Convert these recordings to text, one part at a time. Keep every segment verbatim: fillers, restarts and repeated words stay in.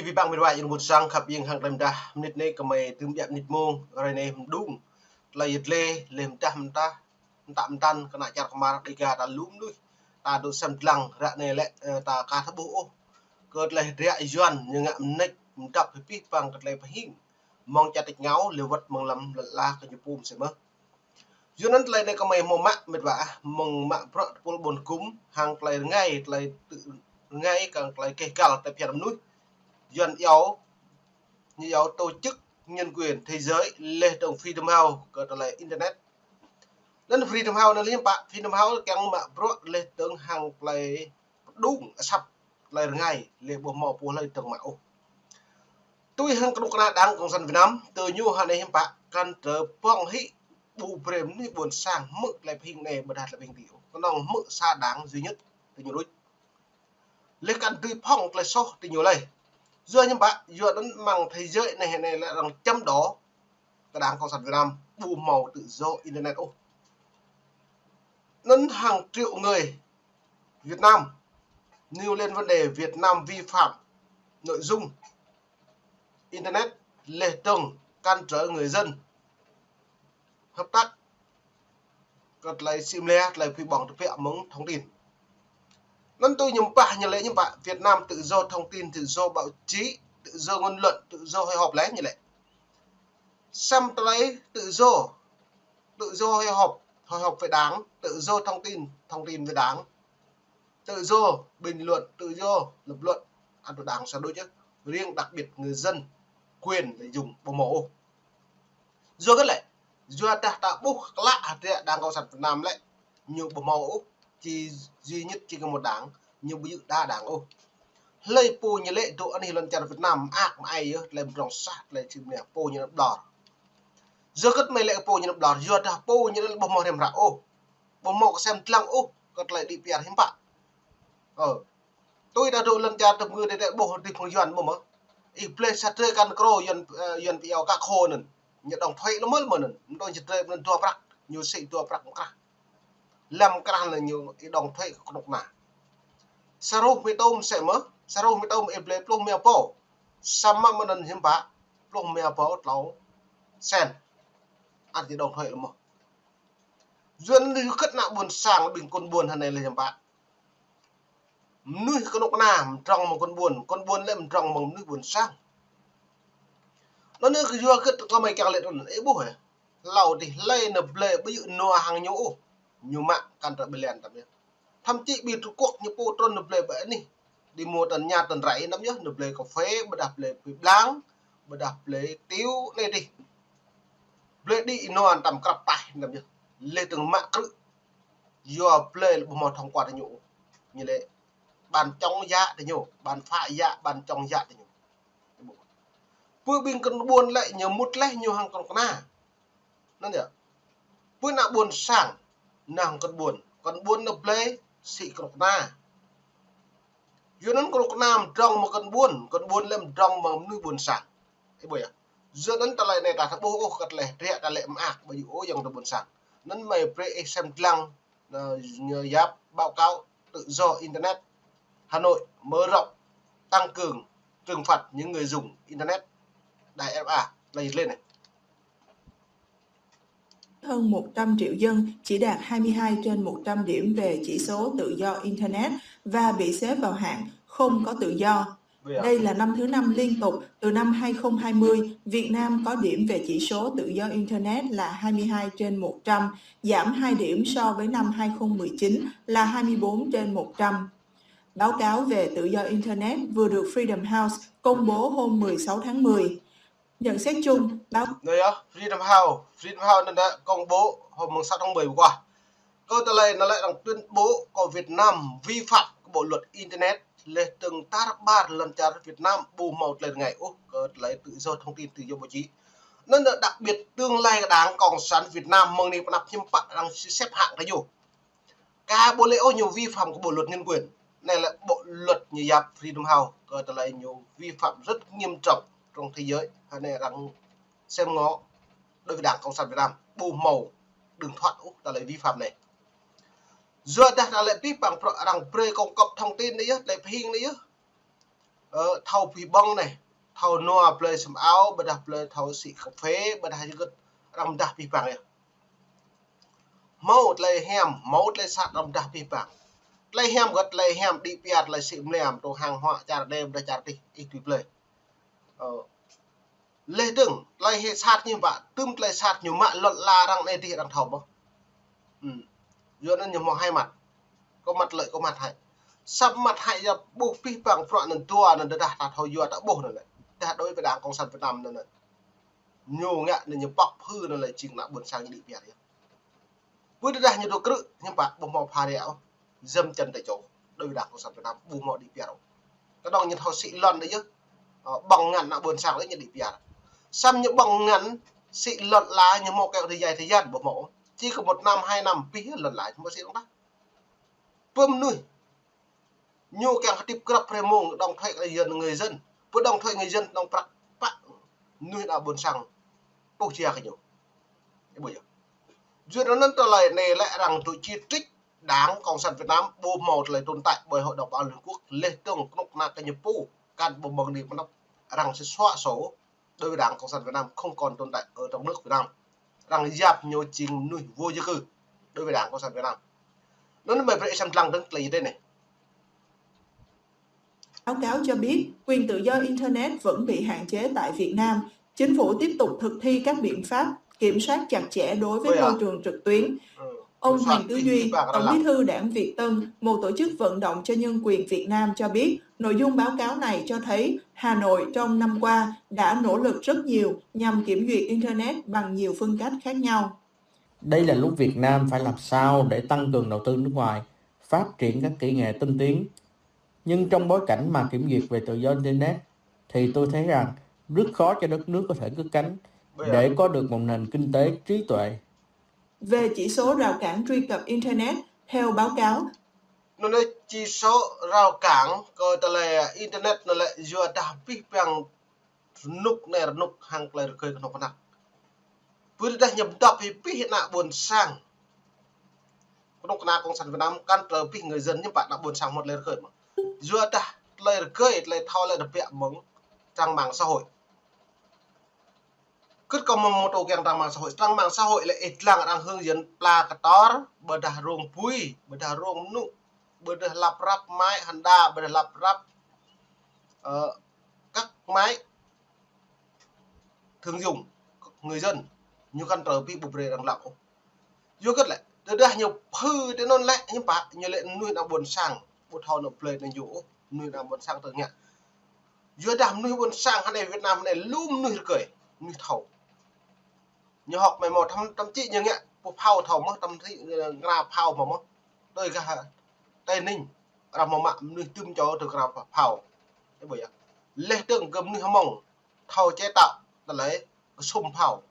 Abih bang mĕt wa ayŏng ƀôn sang khăp, ayŏng hăng tơlơi mơdah, mơnit anai gơmơi tơm biă mơnit mông, hrơi anai hmâo đung tơlơi yet lĕ, lĕ mơdah mơta, mơta mơtăn kơ ană čar kơmar Dega ta lŏm mơnuih, ta dŏ sem lăng ră anai lĕ, ơ, ta ka thâo ƀuh ôh. Kơ tơlơi hơdră Yuan ñu ngă mơneč mơdăp hơbĭt bang kơ tơlơi pơhing mơ̆ng čar tač rơngiao lĕ wơ̆t mơ̆ng lăm lŏn ala kơ ñu pum sĕ mơ̆. Yua anŭn tơlơi anai gơmơi hmâo mă mĕt wa ah, mơ̆ng mă bruă tơpul ƀôn hgŭm, hăng tơlơi rơngai, tơlơi tŭ-, rơngai kơ tơlơi keh găl tơlơi phiăn mơnuih. Yuan iâu, ñu iâu tổ chức nhân quyền thế giới, lĕ dơ̆ng Freedom House kơ tơlơi internet. Anŭn Freedom House anŭn lĕ hiư̆m pă, Freedom House kiăng mă bruă lĕ dơ̆ng hăng tơlơi pơđung asăp tơlơi rơngai, lĕ ƀu hmâo pô hlơi dơ̆ng mă ôh. Tui hăng kơnuk kơna Đảng Cộng sản Việt Nam, tơ ñu hơnai hiư̆m pă, kăn tơpŏng hĭ ƀu brơi mơnuih ƀôn sang hmư̆ tơlơi pơhing anai ƀôdah tơlơi pơhing adih ôh. Kơnơ̆ng hmư̆ sa đảng duy nhất tơ ñu đôč. Lĕ kăn dưi phŏng tơlơi soh tơ ñu lơi. Yua hiư̆m pă, yua anŭn mơ̆ng thế giới anai hơnai lĕ arăng chấm đỏ kơ Đảng Cộng sản Việt Nam ƀu hmâo tự do internet ôh. Anŭn hàng triệu người Việt Nam nêu lên vấn đề Việt Nam vi phạm nội dung internet, lĕ dơ̆ng cản trở người dân hợp tác kơ tơlơi sim lĕ, tơlơi pơhiăp ƀơ̆ng tơbiă mơ̆ng thông tin. Anŭn tui ñu pă ñu lĕ hiư̆m pă, Việt Nam tự do thông tin, tự do báo chí, tự do ngôn luận, tự do hội họp lĕ ñu lĕ. Samơ̆ tơlơi tự do, tự do hội họp, hội họp với Đảng, tự do thông tin, thông tin với Đảng, tự do bình luận, tự do lập luận, ăn tơ Đảng sa đôč yơh. Riêng đặc biệt người dân quyền lợi dụng ƀu hmâo ôh. Yua hơget lĕ, yua dah ta ƀuh klă hơdră Đảng Cộng sản Việt Nam lĕ, ñu ƀu hmâo ôh, chỉ duy nhất chỉ có một đảng, ñu ƀu djơ̆ đa đảng ôh. Hlơi pô ñu lĕ dŏ anih lŏn čar Việt Nam, mơak mơai yơh, tơlơi pơdrŏng sah, tơlơi sim lĕ pô ñu anŭn ƀlŏr. Yua hơget gơmơi lĕ pô ñu anŭn ƀlŏr, yua dah pô ñu anŭn ƀu hmâo hrăm hră ôh, ƀu hmâo kơsem lăng ôh kơ tơlơi đĭ piar hiư̆m pă. Ơ. Tui dah dŏ lŏn čar tơpơngư tơdơi ƀuh dih phung Yuan ƀu mơ̆. Ih blơi sa drơi kăn krô Yuan, ơ, Yuan pơiâu kă khô anŭn. Ñu đóng thuế lơmơ̆l mơ̆ anŭn. Mơ̆ tui sa drơi anŭn dua prăk. Ñu sĭ dua prăk mơkrah. Lăm mơkrah lĕ ñu ih đóng thuế kơnuk kơna. Sa ruh mi tôm sĕ mơ̆. Sa ruh mi tôm ih blơi pluh mia pô. Samơ̆ mơ̆ng anŭn hiư̆m pă. Pluh mia pô tlâo sen. Ăt ñu đóng thuế lơmơ̆. Yuan lĕ hơget ană ƀôn sang ƀing khul ƀôn hơnai lĕ hiư̆m pă. Mơnuih kơnuk kơna mơdrŏng mơ̆ng khul ƀôn, khul ƀôn lĕ mơdrŏng mơ̆ng mơnuih ƀôn sang. Anŭn yơh yua hơget gơmơi kiăng lĕ anŭn, ih ƀuh ơ. Hlâo dih hlơi nao blơi ƀu djơ̆ nua hăng ñu ôh. Ñu mă cản trở bơlen tăm yơh. Thậm chí ƀing Trung Quốc ñu pô trŭn nao blơi ƀơi anih. Đi mua tăn nhà tăn rẫy tăm yơh, nao blơi cà phê, ƀôdah blơi pui blang, ƀôdah blơi tiêu anai dih. Blơi đĭ nua tăm krăp taih tăm yơh. Lĕ dơ̆ng mă krư̆. Yua blơi lĕ ƀu hmâo thông qua tơ ñu. Ñu lĕ ban chống dạ tơ ñu, ban phá dạ, ban chống dạ tơ ñu. Pơ ƀing khul ƀôn lĕ ñu mŭt leh ñu hăng kơnuk kơna. Anŭn yơh. Pơ ană ƀôn sang, nao hăng khul ƀôn. Khul ƀôn nao blơi, sĭ kơnuk kơna. Yua anŭn kơnuk kơna mơdrŏng mơ̆ng khul ƀôn, khul ƀôn lĕ mơdrŏng mơ̆ng mơnuih ƀôn sang. Ih ƀuh yơh. Yua anŭn tơlơi anai ta thâo ƀuh ôh kơ tơlơi hơdră ta lĕ mơak ƀu djơ̆ ôh, ayŏng adơi ƀôn sang. Anŭn gơmơi brơi ih sem lăng, ơ, ñu yap báo cáo tự do internet. Hà Nội mở rộng tăng cường trừng phạt những người dùng internet. Đài R F A, tơlơi yet lĕ anai. Hơn một trăm triệu dân chỉ đạt hai mươi hai trên một trăm điểm về chỉ số tự do Internet và bị xếp vào hạng không có tự do. Đây là năm thứ năm liên tục, từ năm hai không hai mươi, Việt Nam có điểm về chỉ số tự do Internet là hai mươi hai trên một trăm, giảm hai điểm so với năm hai không mười chín là hai mươi bốn trên một trăm. Báo cáo về tự do Internet vừa được Freedom House công bố hôm mười sáu tháng mười. Nhận xét chung, báo Anai yơh, Freedom House. Freedom House anŭn dah công bố hôm mùng sáu tháng mười vừa qua. Kơ tơlơi anŭn lĕ arăng tuyên bố kơ Việt Nam vi phạm kơ bộ luật Internet, lĕ dơ̆ng tar ƀar lŏn čar Việt Nam ƀu hmâo tơlơi rơngai ôh kơ tơlơi tự do thông tin, tự do báo chí. Anŭn dah đặc biệt tương lai Đảng Cộng sản Việt Nam mơ̆ng anai pơ anăp hiư̆m pă arăng xếp hạng kơ ñu. Ka ƀu lĕ ôh ñu vi phạm kơ bộ luật nhân quyền. Anai lĕ bộ luật ñu yap Freedom House kơ tơlơi ñu vi phạm rất nghiêm trọng trong thế giới. Hơnai arăng sem ngŏ đối với Đảng Cộng sản Việt Nam. Ƀu hmâo đường thoát ôh tơlơi vi phạm anai. Yua dah tơlơi pih păng prŏ arăng brơi cung cấp thông tin anai yơh, tơlơi pơhing anai yơh. Ơ, thâo pih ƀơ̆ng anai, thâo nua plơi sem ao, ƀôdah plơi thâo sĭ kơphê, ƀôdah yơh gơ̆t arăng mơdah pih pang yơh. Hmâo tơlơi hiam, hmâo tơlơi sat arăng mơdah pih pang. Tơlơi hiam gơ̆t tơlơi hiam đĭ piar tơlơi sĭ mơliam, tơlơi hăng huă čar đe ƀôdah čar tih, ih tui plơi. Ơ, leh dơ̆ng, tơlơi hĭ sat ñu ƀă, tơm tơlơi sat ñu mă lŏn la arăng anai dih arăng thâo ƀơ̆. Hm. Yua anŭn ñu hmâo hai mặt. Có mặt lợi, có mặt hại. Săp mặt hại yơh ƀuh pih pang prăk anŭn dua anŭn tơdah ta thâo yua ta ƀuh anŭn lĕ. Tơdah đối với Đảng Cộng sản Việt Nam anŭn lĕ. Ñu ngă anŭn ñu pŏk phư anŭn lĕ jing ană ƀôn sang ñu đĭ piar yơh. Pơ tơdah ñu dŏ krư̆, ñu pă ƀu hmâo pha rĕ ôh, dâm chân tại chỗ, đối với Đảng Cộng sản Việt Nam ƀu hmâo đĭ piar ôh. Kơđông ñu thâo sĭ lŏn đơi yơh, ơ, ƀơ̆ng ngăn ană ƀôn sang đơi ñu đĭ piar. Săm ñu ƀơ̆ng ngăn sĭ lŏn la ñu hmâo kơ rơjai tơjan ƀu hmâo ôh. Chỉ có một năm, hai năm pih lŏn la ñu hmâo sĭ dong tah. Pơ mơnuih Ñu kiăng hơdip krăp hrơi mông, đóng thuế kơ người dân, người dân. Pơ đóng thuế người dân, đóng prăk pă mơnuih ană ƀôn sang. Ƀu jia kơ ñu. Ih ƀuh yơh. Yua anŭn tơlơi anai lĕ arăng tŭ chỉ trích Đảng Cộng sản Việt Nam ƀu hmâo tơlơi tồn tại ƀơi Hội đồng Bảo an Liên Hợp Quốc, leh dơ̆ng kơnuk kơna kơ ñu pô, kăn ƀu ƀơ̆ng đĭ mơnăp arăng sẽ xóa sổ. Đối với Đảng Cộng sản Việt Nam không còn tồn tại ở trong nước Việt Nam. Arăng yap ñu jing mơnuih vô gia cư đối với Đảng Cộng sản Việt Nam. Anŭn mơi brơi sem lăng dơ̆ng tơlơi anai. Báo cáo cho biết, quyền tự do Internet vẫn bị hạn chế tại Việt Nam. Chính phủ tiếp tục thực thi các biện pháp kiểm soát chặt chẽ đối với môi trường trực tuyến. Ông Hoàng Tứ Duy, Tổng bí thư Đảng Việt Tân, một tổ chức vận động cho nhân quyền Việt Nam cho biết, nội dung báo cáo này cho thấy Hà Nội trong năm qua đã nỗ lực rất nhiều nhằm kiểm duyệt Internet bằng nhiều phương cách khác nhau. Đây là lúc Việt Nam phải làm sao để tăng cường đầu tư nước ngoài, phát triển các kỹ nghệ tân tiến. Nhưng trong bối cảnh mà kiểm duyệt về tự do Internet, thì tôi thấy rằng rất khó cho đất nước có thể cất cánh để có được một nền kinh tế trí tuệ. Về chỉ số rào cản truy cập Internet, theo báo cáo, anŭn lĕ chỉ số rào cản kơ tơlơi Internet anŭn lĕ yua dah pih pang rơnŭk anai rơnŭk hăng tơlơi rơgơi kơnuk kơna. Pơ tơdah ñu pơdŏp hĭ pih ană ƀôn sang. Kơnuk kơna Cộng sản Việt Nam kăn trơ pih người dân ñu pă ană ƀôn sang hmâo tơlơi rơgơi mơ̆n. Yua dah tơlơi rơgơi, tơlơi thâo lĕ rơbĕ mơ̆ng trang mạng xã hội. Kơ̆t kơ mơ̆ng mô tô kiăng trang mạng xã hội, trang mạng xã hội lĕ ih lăng arăng hướng dẫn pla kơtor, ƀôdah rông bui, ƀôdah rông mơnŭ, ƀôdah lăp răp mă hơnđa, ƀôdah lăp răp, ơ, các máy thường dùng, người dân, ñu kăn trơ pih ƀu brơi arăng lăp ôh. Yua hơget lĕ, tơdah ñu phư tui anŭn lĕ, ñu pă, ñu lĕ mơnuih ană ƀôn sang, ƀu thâo anŏ plơi anŏ yua ôh, mơnuih ană ƀôn sang tơ ngă. Yua dah mơnuih ƀôn sang hơnai Việt Nam hơnai lu mơnuih rơgơi, mơnuih thâo. Ñu hŏk mơ̆ mơ̆ thậm, thậm chí ñu ngă pô phao thâo mơ̆, thậm chí, ơ, ngra phao mơ̆ mơ̆. Tui gah Tây Ninh, arăng mơ̆ mă mơnuih tơm čô tơ ngra phao. Ih ƀuh yơh. Leh dơ̆ng kơ mơnuih Hmông thâo chế tạo tơlơi kơsum phao,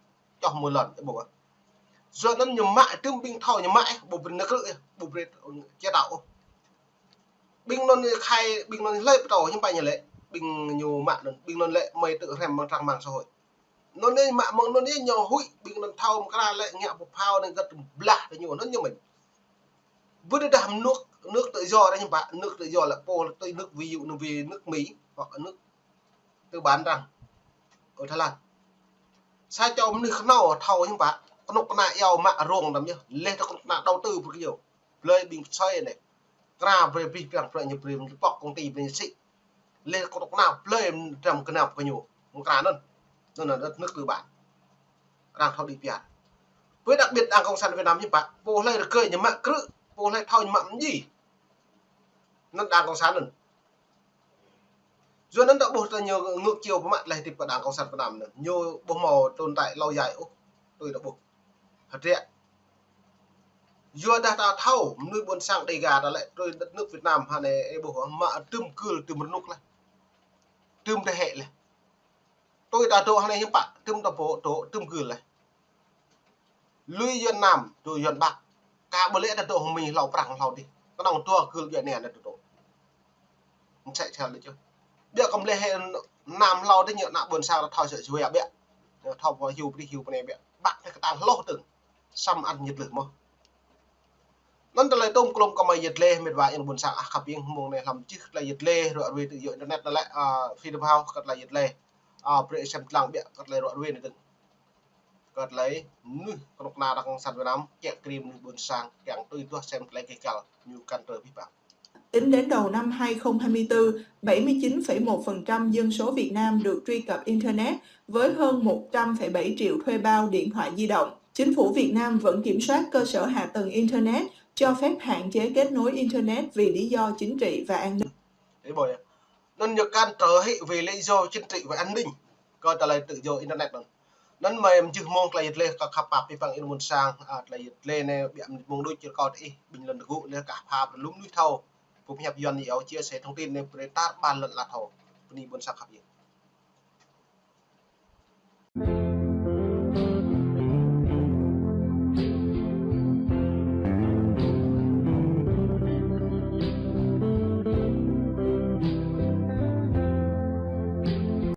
čoh mơ̆ lŏn, ih ƀuh yơh. Yua anŭn ñu mă tơm ƀing thâo ñu mă, ƀu brơi nao krư̆, ƀu brơi chế tạo. Ƀing anŭn khai, ƀing anŭn hlơi pơtô hiư̆m pă ñu lĕ, ƀing ñu mă anŭn, ƀing anŭn lĕ mơi tŭ hrăm mơ̆ng trang mạng xã hội. Anŭn anai mă mơ̆ng anŭn anai ñu huĭ, ƀing anŭn thâo mơ̆ng kra lĕ ngă pô phao anŭn gơ̆t blah kơ ñu, anŭn ñu mĭn. Ƀu tơdah nước, nước tự do đơi hiư̆m pă, nước tự do lĕ pô tui nước ví dụ như về nước Mỹ hoặc là nước tư bản arăng. Ở Thái Lan. Sa čô mơnuih kơnâo thâo hiư̆m pă, kơnuk kơna iâu mă rông tơm yơh, leh tơ kơnuk kơna đầu tư pơ kơ ñu. Blơi ƀing pơsơi anai. Kra brơi pih pang brơi ñu brơi ñu pŏk công ty brơi ñu sĭ. Leh kơnuk kơna blơi dram gơnam kơ ñu. Mơ̆ng kra anŭn. Anŭn là đất nước tư bản. Arăng thâo đĭ piar. Với đặc biệt Đảng Cộng sản Việt Nam ñu pă, pô hlơi rơgơi ñu mă krư̆, pô hlơi thâo ñu mă mơ̆ng djai. Anŭn Đảng Cộng sản anŭn. Yua anŭn ta ƀuh tơ ñu ngược chiều pơmă tơlơi hơdip kơ Đảng Cộng sản Việt Nam anŭn. Ñu ƀu hmâo tồn tại lâu dài ôh. Tui ta ƀuh. Hơdră. Yua dah ta thâo, mơnuih ƀôn sang Đêga ta lĕ, tui đất nước Việt Nam hơnai ih ƀuh, mă tơm gưl tơm rơnŭk leh. Tơm tơhĕ leh. Tui ta dŏ hơnai hiư̆m pă, tơm ta pô dŏ, tơm gưl leh. Lui Yuan Nam, dŏ Yuan Bắc. Kah ƀu lĕ ta dŏ hơmĭ hlâo prăng hlâo dih. Kơnơ̆ng dua gưl djuai ania ta dŏ. Mơsĕ sel đơi čơ. Biă kơ mlih hĕ Nam hlâo dih ñu ană ƀôn sang ta thâo sĕ sui biă. Ñu thâo pô hiu pơdih hiu pơnai biă. Bắc ta kơtang hloh tơ̆ng. Săm ăn nhiệt lực mơ̆. Anŭn tơlơi tôm klôm kơ mơi yơh lĕ, mĕt wa ing ƀôn sang ah khăp ing mông anai hlăm čih tơlơi yơh lĕ, ruă ruê tơlơi yơh internet anŭn lĕ, a, phi tơpă hao kơ tơlơi yơh lĕ. A, brơi sem tlang biă kơ tơlơi ruă ruê anai dơ̆ng. Kơ tơlơi mơnuih kơnuk kơna đảng cộng sản Việt Nam, kiăng kơ mơnuih ƀôn sang, kiăng tui tuah sem tơlơi kơ kăl, ñu kăn tơlơi pih păng. Tính đến đầu năm hai không hai tư, bảy mươi chín phẩy một phần trăm dân số Việt Nam được truy cập Internet với hơn một trăm phẩy bảy triệu thuê bao điện thoại di động. Chính phủ Việt Nam vẫn kiểm soát cơ sở hạ tầng Internet, cho phép hạn chế kết nối Internet vì lý do chính trị và an ninh. Ih ƀuh yơh. Anŭn ñu kăn tơlơi hĭ vì lý do chính trị và an ninh. Kơ tơlơi tự do internet anŭn. Anŭn mơi mơjưh mông tơlơi yơh lĕ kơ khăp pap pih păng ing ƀôn sang, a, tơlơi yơh lĕ anai biă mơ̆n mông đôč čơkâo tơ ih, bình luận gŭ anai kah pha lŏm mơnuih thâo. Phung hiăp Yuan ñu či sĕ thông tin anai brơi tar ƀar lŏn ala thâo. Bơni ƀôn sang khăp ing.